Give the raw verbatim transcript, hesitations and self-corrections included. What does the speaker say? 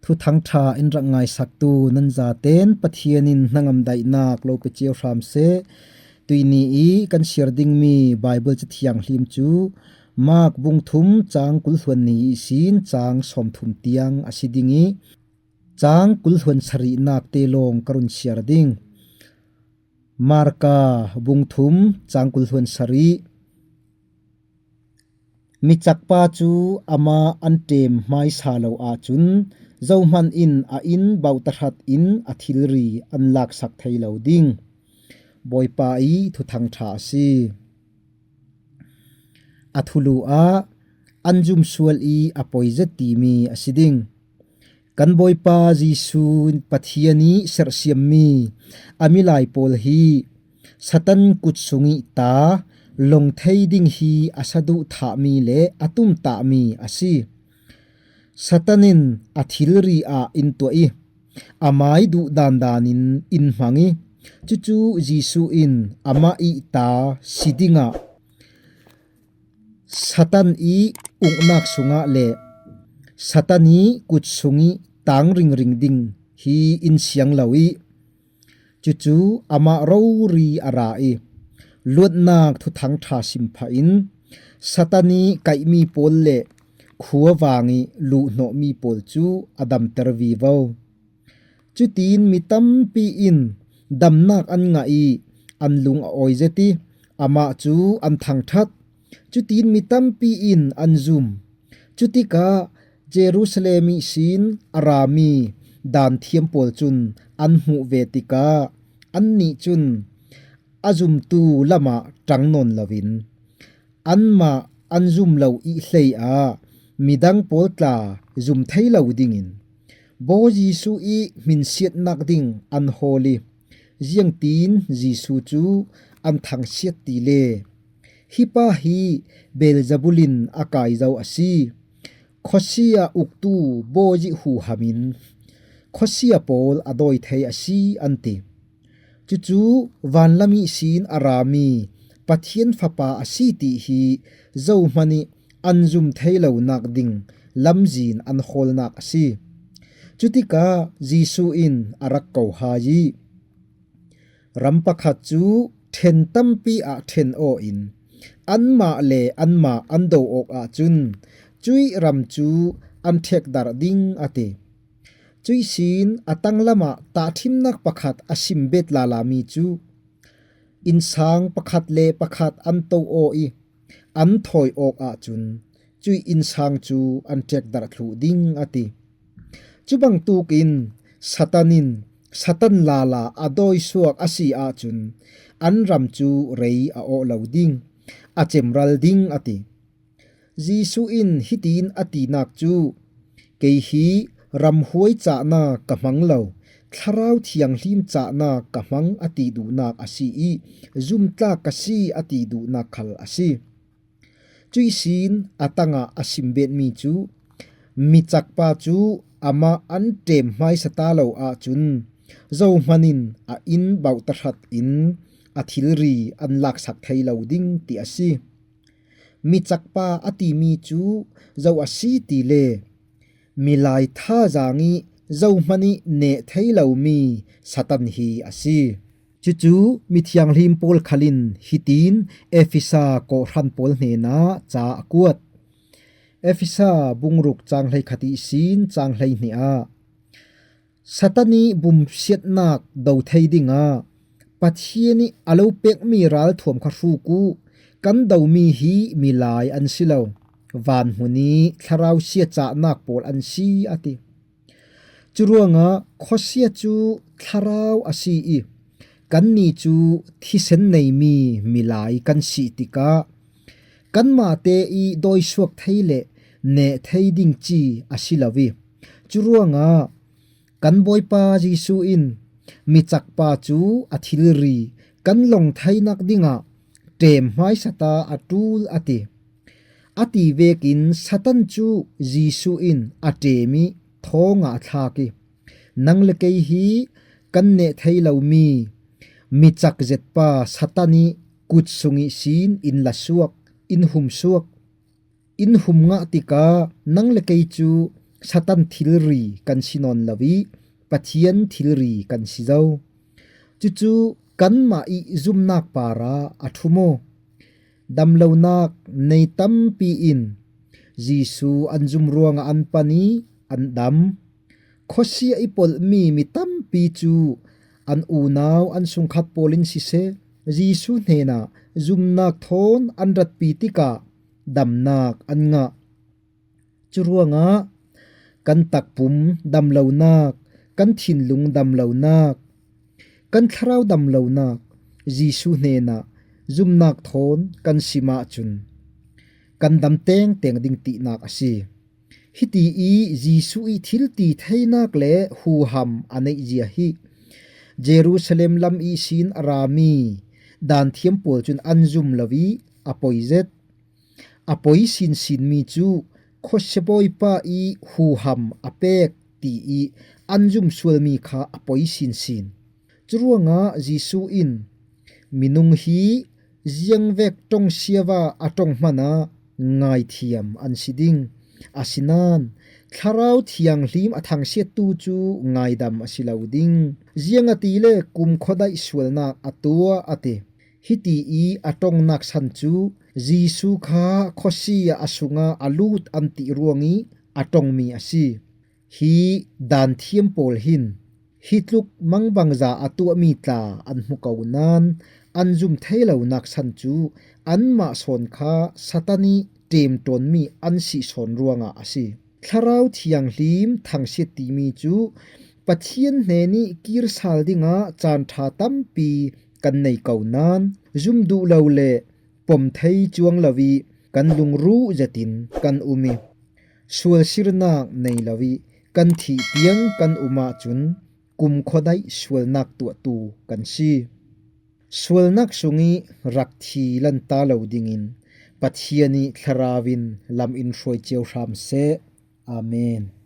Thuthang ṭha in rak ngaisaktu nan zaten Pathian in hnangam daihnak lo pe cio hram seh. Tuihni i kan siar dingmi Baibal Cathianghlim cu Mark bung thum cang kul hluan ni ihsin cang sawmthum tiang a si ding i, cang kul hluan sarihnak te lawng ka run siar ding. Marka bung thum cang kul hluan sarih. Micakpa cu amah an ṭem hmaisa lo ahcun zohhmanh in a inn bauh tahrat in a thilri an laksak thei lo ding. Bawipa i thuthang ṭha a si. A thulu ah an zum sual i a poi zet timi a si ding. Kan Bawipa Jesuh Pathian i serhsiammi a milai pawl hi Satan kut sung i ta lawng thei ding hi a saduhthahmi le a tumtahmi a si. Satan in a thilri ah in tuah i, a mai duh dandan in in hmang i, cucu Jesuh in amah i ta si dingah Satan i uknak sungah le Satan i kut sung i tang ringring ding hi in siang lo i, cucu amah rori a ra i, luatnak thuthang ṭha sim phah in Satan i kaihmi pawl le khuavang i luhhnawhmi pawl cu a damter vivo. Cutin mi tampi in damnak an ngah i an lung a awi zet i amah cu an thangṭhat. Cutin mi tampi in an zum. Cutikah Jerusalem ihsin a rami daan thiam pawl cun an hmuh ve tikah annih cun a zumtu lamah ṭang nawn loin anmah an zum lo i hlei ah midang pawl tla zum thei lo dingin Bawi Jesuh i hminsiatnak ding an hawl i, ziangtin Jesuh cu an thangsiat ti le hi pa hi Beelzebul in a kai zo a si. Khuasia uktu bawi huham in khuasia pawl a dawi thei a si, an ti. Cucu vanlam ihsin a rami Pathian Fapa a si ti hi zohhmanh i an zum thei lonak ding lamzin an hawlnak a si. Cutikah Jesuh in a rak ko hai i, ram pakhat cu ṭhen tampi ah ṭhen aw in anmah le anmah an do awk ahcun cuih ram cu an ṭhekdarh ding, a ti. Cuih sin a tanglam ah tahṭhimnak pakhat a sim bet lala mi cu innsang pakhat le pakhat an to aw i an thawi awk ahcun cuih innsang cu an ṭekdarh thluh ding, a ti. Cu bangtuk in Satan in Satan lala a dawisuak a si ahcun an ram cu rei a awh lo ding, a cemral ding, a ti. Jesuh in hitin a tinak cu, kei hi ramhuai cahnak ka hmang lo, Thlarau Thianghlim cahnak ka hmang a ti duhnak a si i, zumtlak ka si a ti duhnak khal a si. Cuih sin a tangah a sim betmi cu, micakpa cu amah an ṭem hmaisa ta lo ahcun, zohhmanh in a inn bauh tahrat in a thilri an laksak thei lo ding, ti a si. Micakpa a timi cu zo a si ti le milai thazaang i zohhmanh i neh thei lomi Satan hi a si. Cucu mithianghlim Paul khal in hitin Efesa kawhhran pawl hnenah ca a kuat. Efesa bungruk cang hleikhat ihsin cang hleihnih ah Satan i bumsiatnak do thei dingah Pathian i a lo pekmi ralthuam kha hruk uh. Kan domi hi milai an si lo, vanhmun i thlarau sia cahnak pawl an si, a ti. Curuangah khuasia cu thlarau a si i kannih cu thisen neimi milai kan si tikah kanmah te i dawisuak thei le neh thei ding ci a si lo i, curuangah kan Bawipa Jesuh in micakpa cu a thilri kan lawng theinak dingah ṭem hmaisa ta a ṭul, a ti. A ti vekin Satan cu Jesuh in a ṭem i thawngah a thlak i, nang le kei hi kan neh thei lomi micak zetpa Satan i kut sung ihsin in la suak, in hum suak. In hum ngah tikah nang le kei cu Satan thilri kan si nawn lo ih Pathian thilri kan si zo. Cucu kanmah ih zumnak parah a ṭhum aw. Damlonak nei tampi in Jesuh an zum ruangah an pan ih an dam. Khuasia ih polhmi mi tampi cu an unau an sungkhat pawl in siseh, Jesuh hnenah zumnak thawn an ratpi tikah damnak an ngah. Curuangah kan takpum damlonak, kan thinlung damlonak, kan thlarau damlonak Jesuh hnenah zumnak thawn kan sim ahcun kan dam tengteng ding tinak a si. Hiti ih Jesuh ih thilti theinak le huham a neihzia hi. Jerusalem lam ihsin a rami Daan thiam pawl cun an zum lo ih a poi zet. A poi sinsinmi cu khuasia Bawipa ih huham a pek ti ih an zum sualmi kha a poi sinsin. Curuangah Jesuh in, "Minung hi ziangvek ṭong siava a ṭong hmanah ngaithiam an si ding. Asinain Thlarau Thianghlim a thangsiattu cu ngaidam a si lo ding. Ziangahtile kumkhua daih sualnak a tuah," a ti. Hiti ih a ṭongnak san cu Jesuh kha khuasia a sungah a lut an ti ruangih a ṭongmi a si. Hi Daan thiam pawl hin hi tluk mangbangza a tuahmi tla an hmu ko nain an zum thei lonak san cu anmah sawn kha Satan ih ṭemṭawnmi an si sawn ruangah a si. Thlarau Thianghlim thangsiat timi cu Pathian hnenih kir sal dingah caan ṭha tampi kan nei ko nain zum duh lo le pom thei cuang lo ih kan lungruh zetin kan um ih sualsirnak nei lo ih kan thih tiang kan um ahcun kumkhua daih sualnak tuahtu kan si. Sualnak sungih rak thi lanta lo dingin Pathian ih Thlarau in lam in hruai cio hram seh. Amen.